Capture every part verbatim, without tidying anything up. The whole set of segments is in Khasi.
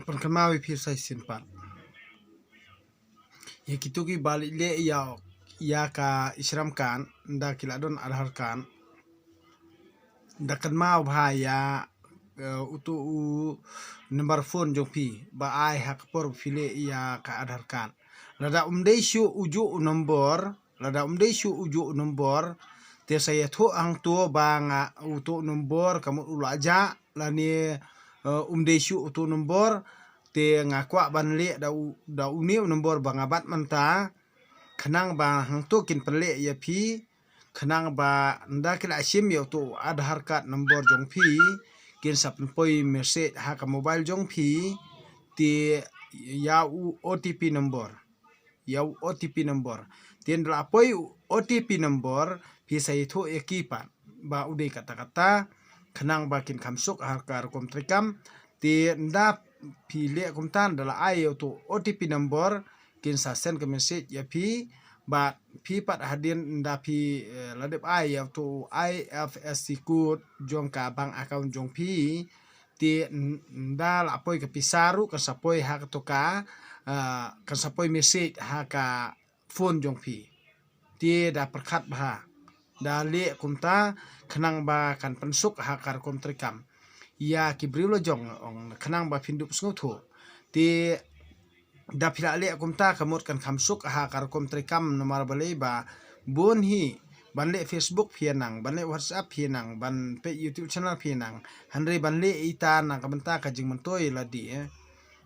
Pynkynmaw ïa phi sa shisien pat. Ïa kito kiba leh ïa, ïa ka e-Shram Card, nda ki la don Aadhaar card, nda kynmaw bha ïa, eh, uto u number phone jong phi ba ai ha ka por phi leh ïa ka Aadhaar card. Lada um dei shuh ujuh u nombor, lada um dei shuh ujuh u nombor, te sa ïathuh hangto ba nga uto u nombor ka mut u la jah, lane, eh, um dei shuh uto u nombor, te nga kwah ban leh da u, da une u nombor ba nga bat mynta, khnang ba hangto kin pynleh ïa phi, khnang ba nda ki la shim ïa uto u Aadhaar card nombor jong phi, kin sa pynpoi message ha ka mobile jong phi, te ïa u O T P nombor. Ïa u O T P nombor. Te nda la poi u O T P nombor, phi sa ïathuh ïa ki pat ba u dei katta katta, khnang ba kin kham suk ha ka rukom treikam. Te nda phi leh kumta, nda la ai ïa uto u O T P nombor, kin sa send ka message ïa phi, bad phi pat hadien nda phi, eh, la dep ai ïa uto u I F S C code jong ka bank account jong phi, te n-, nda la poi ka pisa ruh kan sa poi ha kato ka, ah, kan sa poi message ha ka phone jong phi. Te da pyrkhat bha, da leh kumta, khnang ba kan pynsuk ha ka rukom treikam ïa ki briew la jong, ong, khnang ba phin dup sngewthuh. Te da phi la leh kumta ka mut kan kham suk ha ka rukom treikam, namar balei ba bun hi, ban leh Facebook phi ïa nang, ban leh WhatsApp phi ïa nang, ban peit YouTube channel phi ïa nang, hynrei ban leh ïa ita na ka bynta ka jingmyntoi lade, eh,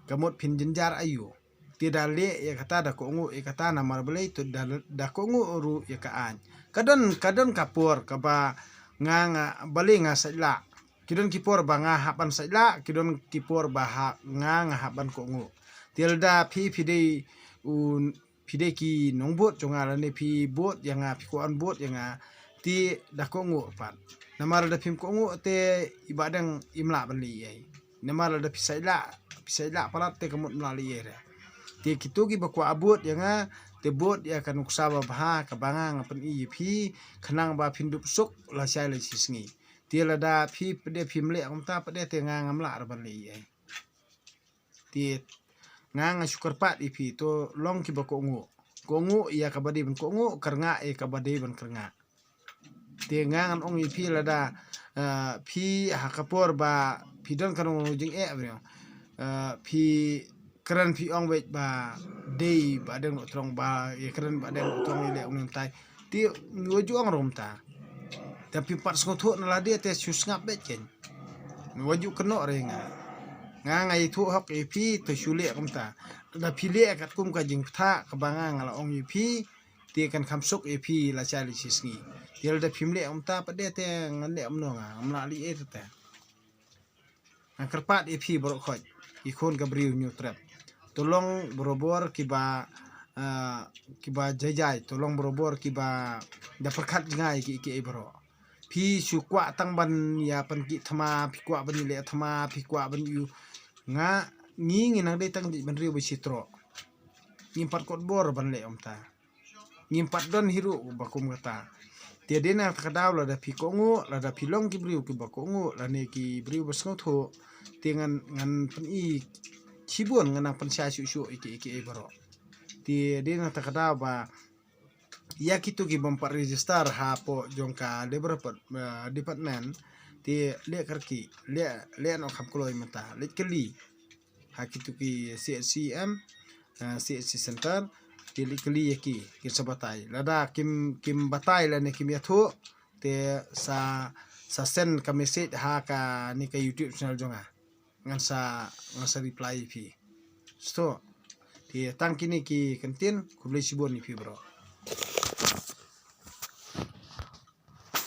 ka mut phin jynjar aïu. Te da leh ïa kata, da kohnguh ïa kata, namar balei to da, da kohnguh ruh ïa ka aiñ. Ka don, ka don ka por kaba nga, nga, balei nga sait lah. Ki don ki por ba nga hap ban sait lah, ki don ki por ba ha, nga, nga hap ban kohnguh. Te lada phi, phi dei u, phi dei ki nongbud jong nga, lane phi bud ïa nga, phi kwah ban bud ïa nga, te da kohnguh pat. Namar lada phim kohnguh te i Bahdeng im lah ban leh ei. Namar lada phi sait lah, phi sait lah palat te ka mut im lah leh ei re. Te kito kiba kwah bud ïa nga, te bud ïa ka nuksa babha kaba nga, nga pyni ïa phi, khnang ba phin dup suk lashai lashisngi. Te lada phi pat de phim leh kumta pat de, te nga ngam lah ruh ban leh ei. Te nga, nga shu kyrpad ïa phi, to long kiba kohnguh. Kohnguh ïa kaba dei ban kohnguh, kyrngah ïa kaba dei ban kyrngah. Te nga ngan ong ïa phi, lada, eh, phi ha ka por ba phi don kano kano jingeh briew, eh, phi kren phi ong beit ba dei Bahdeng Dohtdong, ba ïa kren Bahdeng Dohtdong ïa leh kumne kumtai. Te wat ju ong ruh kumta. Te phi pat sngewthuh na lade te shu sngap beit kein. Wat ju kynnoh re nga. Nga, nga ïathuh hok ïa phi, to shu leh kumta. Da phi leh katkum ka jingpyrta kaba nga, nga la ong ïa phi, te kan kham suk ïa phi lashai lashisngi. Te lada phim leh kumta pat de, te ngan leh kumno nga, ngam lah leh ei te. Nga kyrpad ïa phi baroh khoit, ki khun ka briew Hynñiewtrep. To long barabor kiba, ah, kiba jai jai, to long barabor kiba da pyrkhat jngai ïa ki, ïa ki ei baroh. Phi shu kwah tang ban ïa pynkhih thma, phi kwah ban ïaleh thma, phi kwah ban ïa u, nga, ngi, ngi nang dei tang jaitbynriew ba shi troh. Ngim pat kot bor ban leh kumta. Ngim pat don hi ruh ba kum kata. Te dei na kata ka daw, lada phi kohnguh, lada phi long ki briew kiba kohnguh, lane ki briew ba sngewthuh, te ngan, ngan pyni shibun, ngan nang pynshai shuh shuh ïa ki, ïa ki ei baroh. Te dei na kata ka daw ba ïa kito ki bym pat register hapoh jong ka Labour Depart-, eh, Department, te leh kyrkieh, leh, leh noh kham kloi mynta, leit kylli ha kito ki C H C em, eh, C H C center, te leit kylli ïa ki, kin sa batai. Lada kim, kim batai lane kim ïathuh, te sa, sa send ka message ha kane ka YouTube channel jong nga. Ngan sa, ngan sa reply ïa phi. Sngewthuh. Te tang kine ki kyntien, khublei shibun ïa phi baroh.